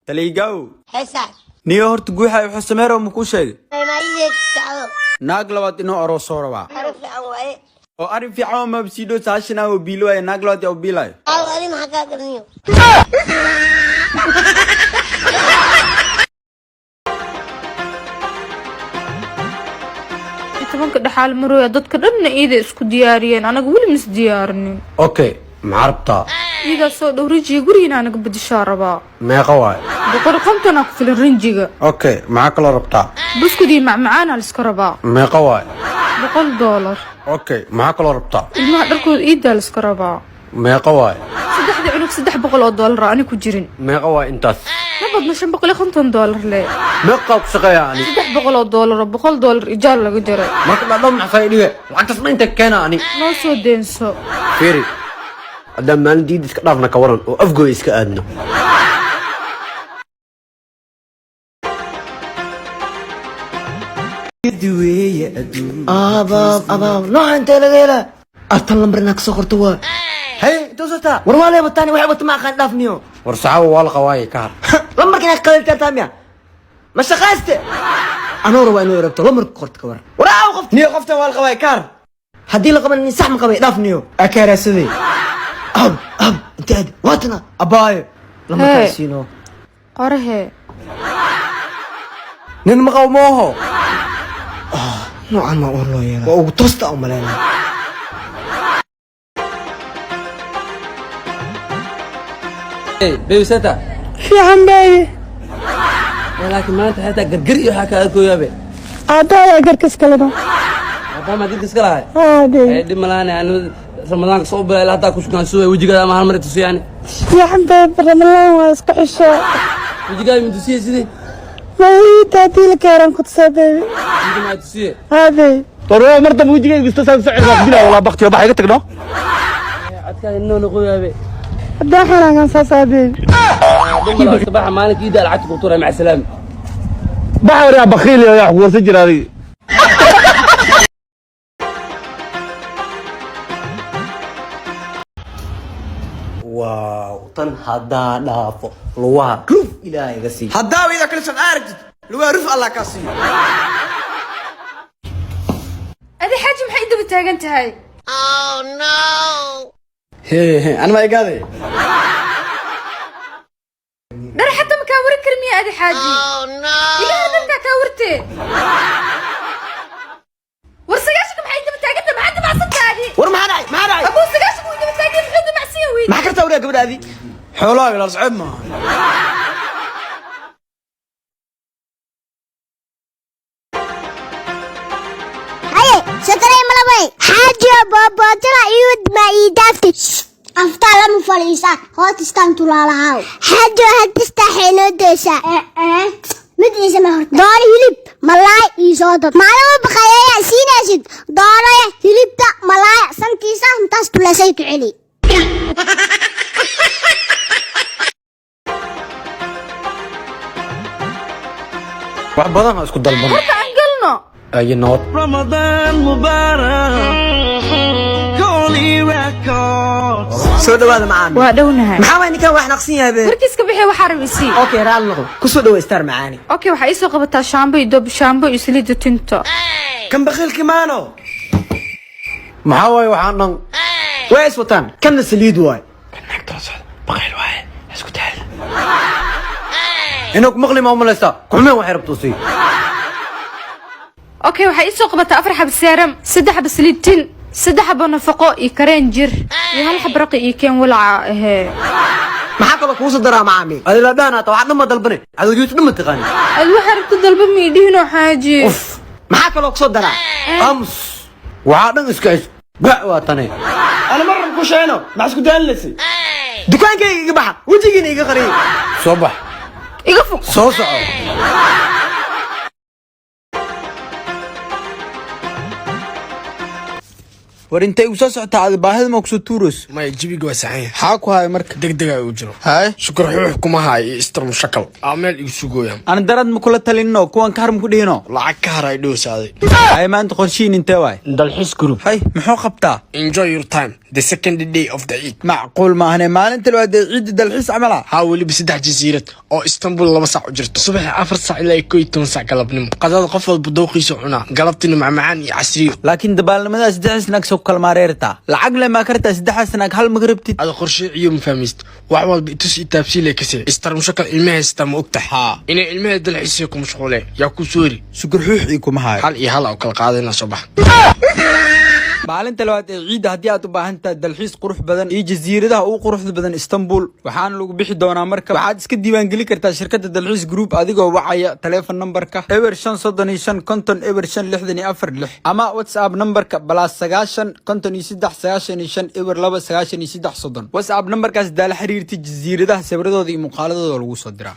Taliigaw. Heesaa. Niyo horta guuxa wuxuu sameeyo ma kuu sheegay? Maayay kacdo. Naag labaad inuu aroosoo rabaa. Arrin fiican waaye. Oo arrin fiican oo mabsiidho saashan oo biilo waaye, naag labaad yaa u biilayo. Aw, adi maxaa kaa garniyo? 10-ka dhexaal marooya, dadka dhanna iida isku diyaariyeen, anaga weli mis diyaarinin. Okay, maxaa rabtaa? Iidaa soo dhow, rinjiga gurigiina anaga bedishaa rabaa. Meeqa waay? 150 aa ku filan rinjiga. Okay, maxaa kaloo rabtaa? Buskud iyo macmacaana liska rabaa. Meeqa waay? $100. Okay, maxaa kaloo rabtaa? Ilmaha dharkooda iidaa liska rabaa. Meeqa waay? Saddexda cunug $300 ani ku jirin. Meeqa waay intaas? Ma badno, $550 le. Meeqaa ku shaqeeya ani? $300 oo $100 ijaar laga jaray. Marka dhadhow maxaa dhige lacagtaas dhan inta keena ani? Noo soo deenso. Fiiri, haddaan maalin diid iska dhaafna ka waran oo afgooy iska aadno? Abaab abaab, nooca intee laga helaa? Artan lambar inaa kasoo qorto waa. Hey, intee sotaa? War waa lee wataani, waxay wata ma aqaan, dhaaf niyo. War saxaabo waa la qawaaye, ka har. Lambarka inaa qalaltaa miya? Ma shaqayste anoo rabaa inuu rabto lambarka qorto, ka waran? War aaw qof Niyo, qoftan waa la qabay, kaar. Haddii la qaban nin sax ma qabay, dhaaf niyo. Akaarasaday. Ab ab, inta aad waatana. Abaayo. Lambarkaa Hey. siino. Qorahee. Nin ma qabo mooho. Noocan maa uur loo yeelaa? Waa ugu toosta u maleynaa. Baby seta. Fiican, baby. Laakiin maanta xitaa gargar iyo waxaa kaa gooyaabe. Aabbahayaa garkas kalena. Maadaama garkas ka lahay. Haa, baby. Ee, dhib malahan, ani Ramadaanka soo bilaa ilaa haddaa ku sugaan suway wejigaada ama hal mar tusiyaani. Fiican, baby. Ramalaan waa iska xisho. Wejigaada ma tusiye sidii? Ma iida haddii la keenan ku tusaa, baby. Wejiga maa tusiye? Haa, baby. Torwaa mar dambe wejigayga isto saan socod waa dilaa walaa baktiyo baxa iga tagno. Codkaada inoo noqoyaabe. Haddaan xanaagan saasaa, baby. Dhib malahan, sabaxa maalinka iida lacagta ku turay, maca salaam. Baxa waraa bakhiil yaa wax warsan jira adiga. Waaw, tan haddaa dhaafo lugaha Ruf ilaahay iga sii. Haddaaba ida kale socod aragtid, lugaa ruf Allah kaa siiyo. Adi xaaji, maxay daba taagan tahay? Hee, anima igaaday. Dhar xataa ma kaa wari kari miya, adi xaaji? Ilaha dhantaa kaa wartee. War 90-ka maxay daba taaganta? Maxaa damacsan tahay? War maxaa dhacay? Maxaa dhacay? Abuu, 90-ka way daba taagan, muxuu damacsan yahay weydi? Maxaa kartaa wariyaa gabadhaadii? Xoolahaaga laal socod maaha. Haye, sokorey malabay. Xaajiyo boobootada iwad ma ii daafti. Aftaa lama fadhiisa, hootistaan tulaalahaw. Xaajiyo hadista xeenoo deysa. Mid iisama horta. Dooro hilib, malaay ii soo dad. Maalin baqayeeya siinaysid. Dooroya hilibta, malaaya santiisa intaas tulasay ku celi. Wax badan ha isku dalban. Marka aan galno. Ay nood. Ramadan Mubarak. Soo dhawaada, macaami. Waa dhownahay. Maxaa waay ninkan wax naqsan yahay be? Warkiiska bixi, waxaa rabisii. Okay, raali noqo, kusoo dhawa Star Macaani. Okay, waxaa iisoo qabataa shaambo iyo doob shaambo iyo saliidda tinta. Kan bakhiilki maano. Maxaa waaye waxaan dhan? Way is wataan, kanna saliid waay. Bakhiil waaye, isku taal inuu ku maqli ma umalaysaa kuxumeen waxay rabto sii. Okay, waxaa iisoo qabataa afar xab serum, saddex xab saliid tin, saddex xabo nafaqo iyo kareen jir iyo hal xab raqi iyo keen walaca ahee. Maxaa kaloo kuusoo daraa, macaami? Adi la dhaana ta waxaad dhan ma dalbane, cadowgiisu dhan ma taqaani. Ad waxaa rabta dalba ma idhihinoo, xaaji. Maxaa kaloo kusoo daraa? Ams, waxaa dhan iska is bac waa tane. Ana mar rab ku sheeno, maxaa isku daalinaysay? Dukaankayga iga baxa, wejigiina iga qariyay. Soo bax. Iga fog. Soo soco. War intay igu soo socotaa adi? Baahida ma kusoo tuurayso? Maya, jabiga waa saxan yahay. Xaa ku haya marka? Degdega uu jiro. Haye. Sukar xuux kuma haayo iyo istar mushakal aa meel igu sugooya. Ana darad ma kula talinno kuwan ka har ma ku dhihino? Lacag ka har ay dhowsaaday. Haye, maanta qorshiin intee waay? Dalxiis group. Hay, muxuu qabtaa? Enjoy your time. The second day of the Eid. Macquul maahane, maalinta labaad ee ciidda dalxiis camala? Haa, weliba saddex jasiirad oo Istanbul 2 saac u jirto. Subaxii 4 saac ilaa 11 saac galabnimo qadada qof walba dowqiisa cunaa, galabtina macmacaan iyo casriyo. Laakiin dabaalnimada saddexdaas naag soo kalmaareertaa lacag le maa kartaa? Saddexdaas naag hal magrabtid. Ada qorshe ciyo ma fahmaysid, wax walba itus itaabsiile kasee istarmushakal ilmaha haystaa, ma ogtahay? Haa. Inay ilmaha dalxiisay ku mashquuleen yaa ku soo eri. Sukur xuux ii kuma hayo. Hal iyo hal oo kala qaadayna, soo bax. Maalinta labaad ee ciidda haddii aad u baahan tahay dalxiis qurux badan iyo jasiiradaha ugu quruxda badan Istanbul, waxaana lagu bixi doonaa marka. Waxaad iska diiwaangeli kartaa shirkadda Dalxiis Group adigoo wacaya taleefon nambarka 0535500564 6 ama WhatsApp nambarka +90 53 95 02 93 30. WhatsApp nambarkaas daala xiriirta, jasiiradaha sawiradooda iyo muuqaaladooda lagu soo diraa.